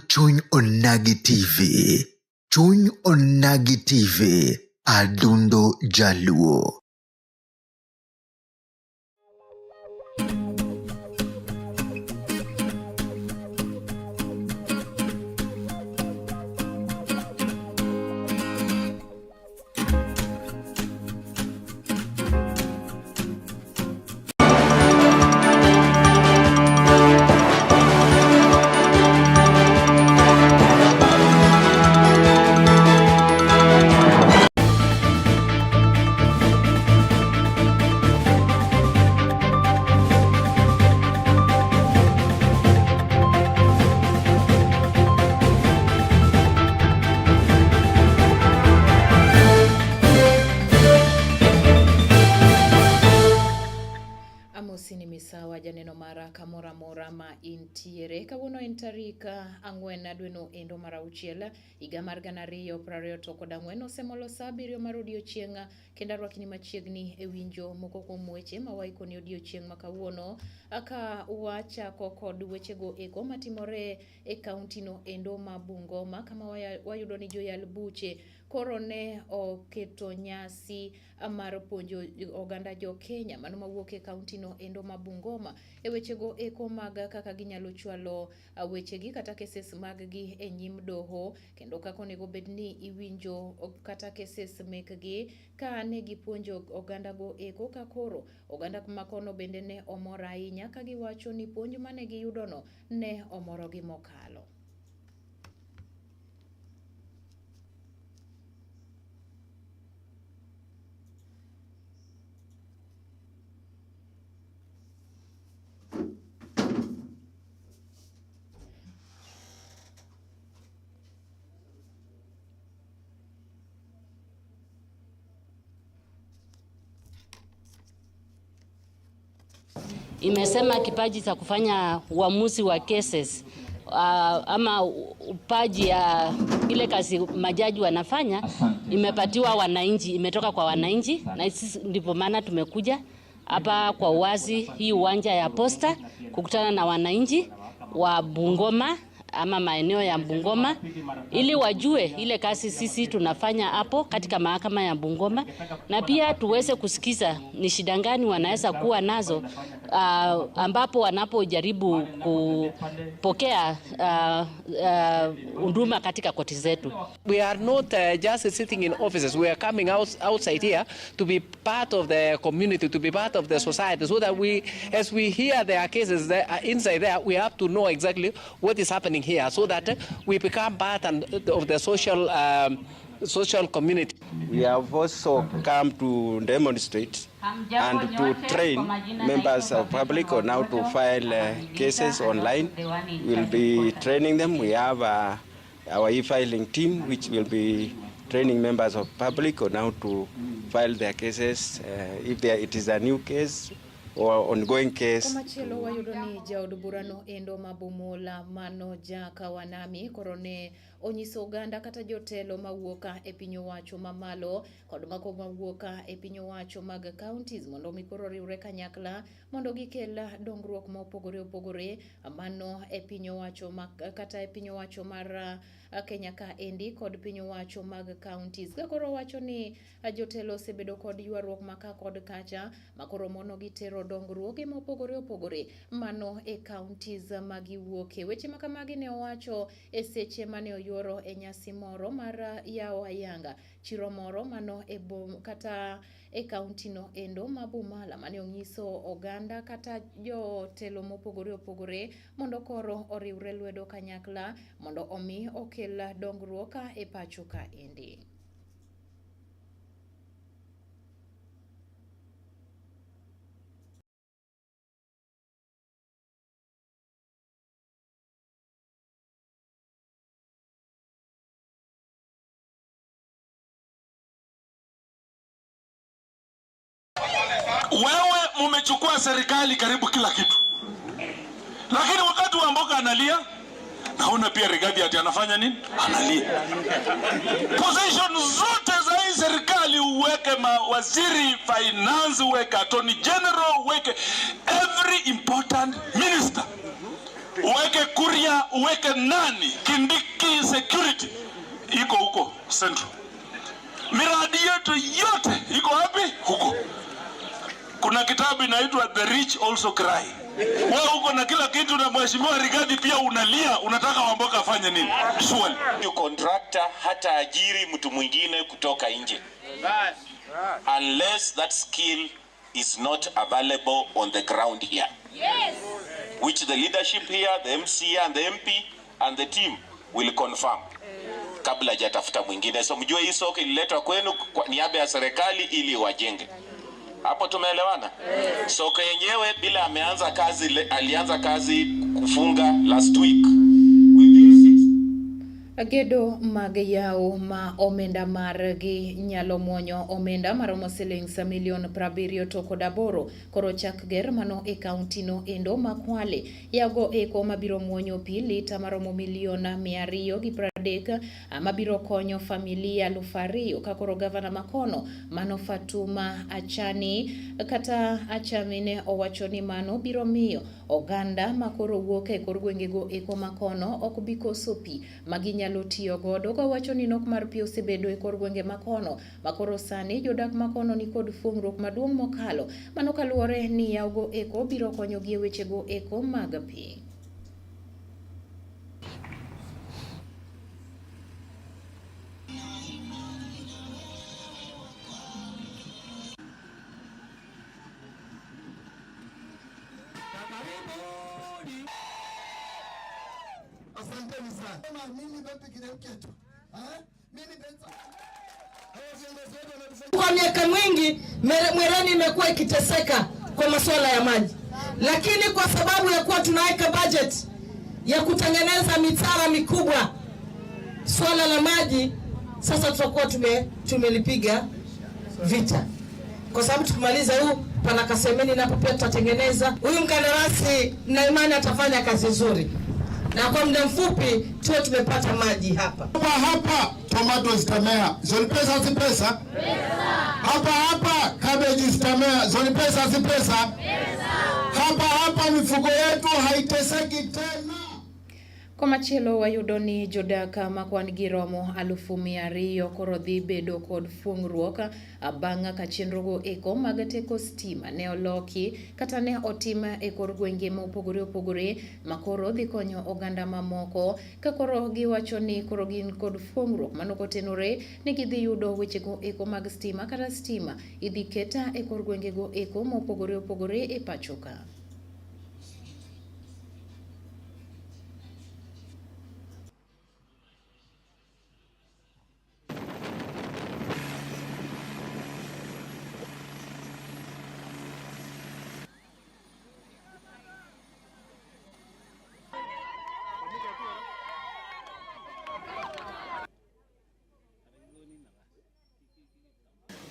Chuny Onagi TV. Chuny Onagi TV. Adundo Jaluo. Amosi ni misawa janeno mara kamoro amora ma intiere. Kawuono en tarik 4 dweno endo mar 6 higa mar 2024 osemolo saa 7 mar odiochieng' kendo arwakini machiegni e winjo moko kuom weche ma waikoni odiochieng' ma kawuono ka wachako kod wechego eko matimore e kauntino endo ma Bungoma kama wayudo ni joyal buche koro ne oketo nyasi mar puonjo oganda jo Kenya mano mawuok e kauntino endo ma Bungoma e wechego eko mag kaka ginyalo chwalo wechegi kata cases mag-gi e nyim doho kendo kaka onego bed ni iwinjo kata cases mekgi ka ne gipuonjo ogandago eko ka koro oganda makono bende ne omor ahinya ka giwacho ni puonj mane giyudono ne omorogi mokalo. Imesema kipaji cha kufanya uamuzi wa cases ama upaji ya ile kazi majaji wanafanya imepatiwa wananchi, imetoka kwa wananchi, na sisi ndipo maana tumekuja hapa kwa uwazi hii uwanja ya Posta kukutana na wananchi wa Bungoma ama maeneo ya Bungoma ili wajue ile kazi sisi tunafanya hapo katika mahakama ya Bungoma, na pia tuweze kusikiza ni shida gani wanaweza kuwa nazo ambapo wanapojaribu kupokea huduma katika koti zetu. We are not just sitting in offices. We are coming outside here to be part of the community, to be part of the society, so that as we hear their cases there, inside there, we have to know exactly what is happening here, so that we become part of the social community. We have also come to demonstrate and to train members of public on how to file cases online. We'll be training them. We have our e-filing team, which will be training members of public on how to file their cases, if it is a new case or ongoing case. Komachielo wayudo ni jaod burano endo ma Bumula mano Jack Wanami koro ne onyiso oganda kata jotelo mawuok e piny owacho mamalo kod mago mawuok e piny owacho mag counties mondo mi koro riwre kanyakla mondo gikel dongruok mopogore opogore mano e piny owacho kata e piny owacho mar Kenya ka endi kod piny owacho mag counties. Ka koro wacho ni jotelo osebedo kod ywaruok maka kod kacha makoro mono gitero dongruoge mopogore opogore mano e counties magiwuoke. Weche makamagi ne owacho e seche mane oyuoro e nyasi moro mar yawo ayanga chiro moro mano e bom kata e county no endo ma Bumala mane onyiso oganda kata jotelo mopogore opogore mondo koro oriwre lwedo kanyakla mondo omi okel dongruok e pacho ka endi. Wewe mumechukua serikali karibu kila kitu, lakini wakati wa mboka analia, naona pia Rigathi ati anafanya nini? Analia. Position zote za hii serikali, uweke mawaziri finance, uweke attorney general, uweke every important minister. Uweke Kuria, uweke nani, Kindiki security iko huko Central. Miradi yetu yote iko wapi? Huko. Kuna kitabu inaitwa The Rich Also Cry. Wewe uko na kila kitu na Mheshimiwa Rigathi pia unalia, unataka Wamboka afanye nini? Surely. Contractor hata ajiri mtu mwingine kutoka nje unless that skill is not available on the ground here. Yes. Which the leadership here, the MCA and the MP and the team will confirm kabla hajatafuta mwingine. So mjue hii soko ililetwa kwenu kwa niaba ya serikali ili wajenge. Hapo tumeelewana? Soko yenyewe bila ameanza kazi, alianza kazi kufunga last week. Gedo mag yawo ma omenda margi nyalo muonyo omenda maromo silings milion 78 koro chak ger mano e kaunti no endo ma Kwale. Yago eko mabiro muonyo pi lita maromo milion 230 mabiro konyo familia 2,000 ka koro gavana makono mano Fatuma Achani kata Achamine owacho ni mano biro miyo oganda makoro wuok e kor gwengego eko makono ok bi koso pi maginyalo tiyo godo, kowacho ni nok mar pi osebedo e kor gwenge makono makoro sani jodak makono ni kod fuong'ruok maduong' mokalo mano kaluwore ni yawogo eko biro konyogi e wechego eko mag pi. Kwa miaka mingi Mwereni imekuwa ikiteseka kwa masuala ya maji, lakini kwa sababu ya kuwa tunaweka budget ya kutengeneza mitara mikubwa, swala la maji sasa tutakuwa tumelipiga vita, kwa sababu tukimaliza huu pana Kasemeni napo pia tutatengeneza. Huyu mkandarasi na imani atafanya kazi nzuri, na kwa muda mfupi tuwe tumepata maji hapa. Hapa hapa tomato zitamea, zoni pesa si pesa? Hapa hapa cabbage zitamea, zoni pesa si pesa? Hapa hapa mifugo yetu haiteseki tena. Komachielo wayudo ni jodak makwan gi romo 200,000 koro dhi bedo kod fuong'ruok bang' ka chenrogo eko mag teko stima ne oloki kata ne otim e kor gwenge mopogore opogore makoro dhi konyo oganda mamoko ka koro giwacho ni koro gin kod fuong'ruok mano kotenore ni gidhi yudo wechego eko mag stima kata stima idhi keta e kor gwengego eko mopogore opogore e pacho ka.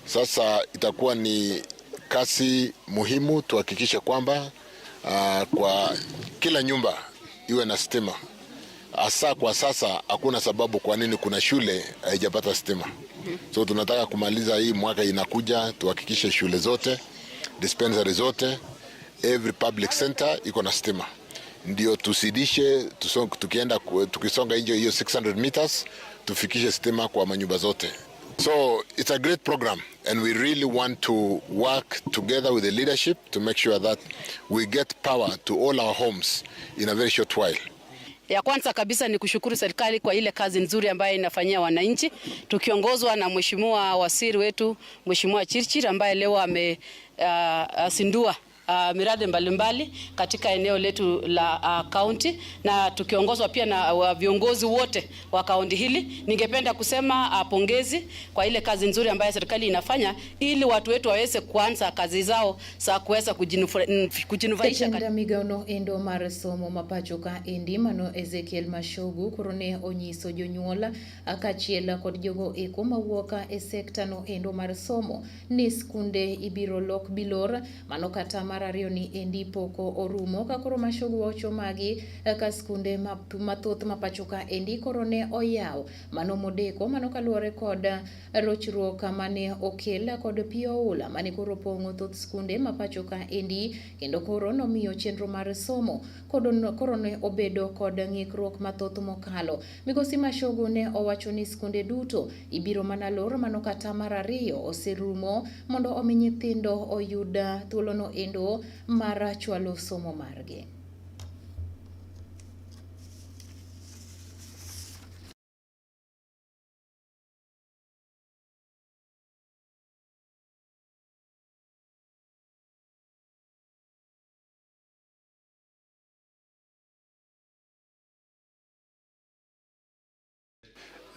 Sasa itakuwa ni kazi muhimu tuhakikishe kwamba kwa kila nyumba iwe na stima. Hasa kwa sasa hakuna sababu kwa nini kuna shule haijapata stima. So tunataka kumaliza hii mwaka inakuja tuhakikishe shule zote, dispensary zote, every public center iko na stima. Ndio tusidishe tukienda tukisonga nje hiyo 600 meters tufikishe stima kwa manyumba zote. So it's a great program and we really want to work together with the leadership to make sure that we get power to all our homes in a very short while. Ya kwanza kabisa ni kushukuru serikali kwa ile kazi nzuri ambayo inafanyia wananchi, tukiongozwa na Mheshimiwa Waziri wetu Mheshimiwa Chirchir ambaye leo amesindua miradi mbalimbali katika eneo letu la kaunti, na tukiongozwa pia na viongozi wote wa kaunti hili. Ningependa kusema pongezi kwa ile kazi nzuri ambayo serikali inafanya ili watu wetu waweze kuanza kazi zao za kuweza kujinufaisha. Jatend migao no endo mar somo ma pacho ka endi mano Ezekiel Machogu koro ne onyiso jonyuol kaachiel kod jogo eko mawuok e sekta no endo mar somo ni skunde ibiro lok bilor mano kata mar mar ariyo ni endi pok orumo ka koro Machogu wacho magi ka skunde mathoth ma pacho ka endi koro ne oyaw mano modeko mano kaluwore kod rochruok mane okel kod pi oula mane koro opong'o thoth skunde ma pacho ka endi kendo koro nomiyo chenro mar somo koro ne obedo kod ng'ikruok mathoth mokalo. Migosi Machogu ne owacho ni skunde duto ibiro mana lor mano kata mar ariyo oserumo mondo omi nyithindo oyud thuolono endo mar chwalo somo margi.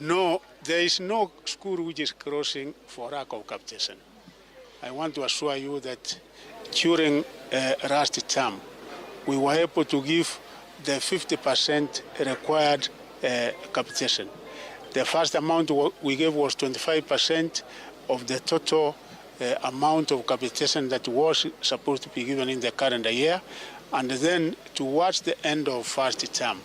No, there is no school which is closing for lack of capitation. I want to assure you that during last term, we were able to give the 50% required capitation. The first amount we gave was 25% of the total amount of capitation that was supposed to be given in the calendar year. And then towards the end of first term,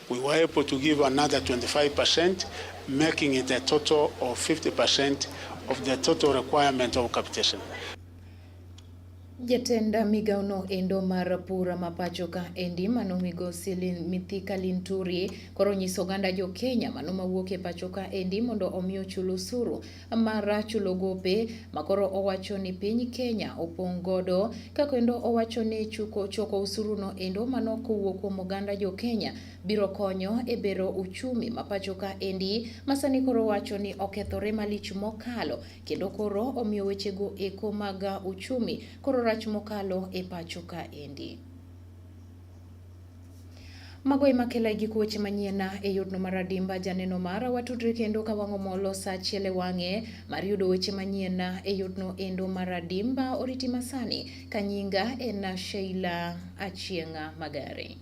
we were able to give another 25%, making it a total of 50% of the total requirement of capitation. Jatend migawono endo mar pur ma pacho ka endi mano migosi Mithika Linturi koro nyiso oganda jo Kenya mano mawuok e pacho ka endi mondo omi ochul osuru mar chulo gope makoro owacho ni piny Kenya opong' godo ka kendo owacho ni choko osuru no endo mano kowuok kuom oganda jo Kenya biro konyo e bero uchumi ma pacho ka endi masani koro wacho ni okethore malich mokalo kendo koro omiyo wechego eko mag uchumi koro rach mokalo e pacho ka endi. Mago ema kela gik weche manyien e yorno mar adimba janeno mara watudre kendo ka wang' omolo sa achiel e wang'e mar yudo weche manyien e yorno endo mar adimba oriti masani ka nyinga en Sheila Achieng' Magari.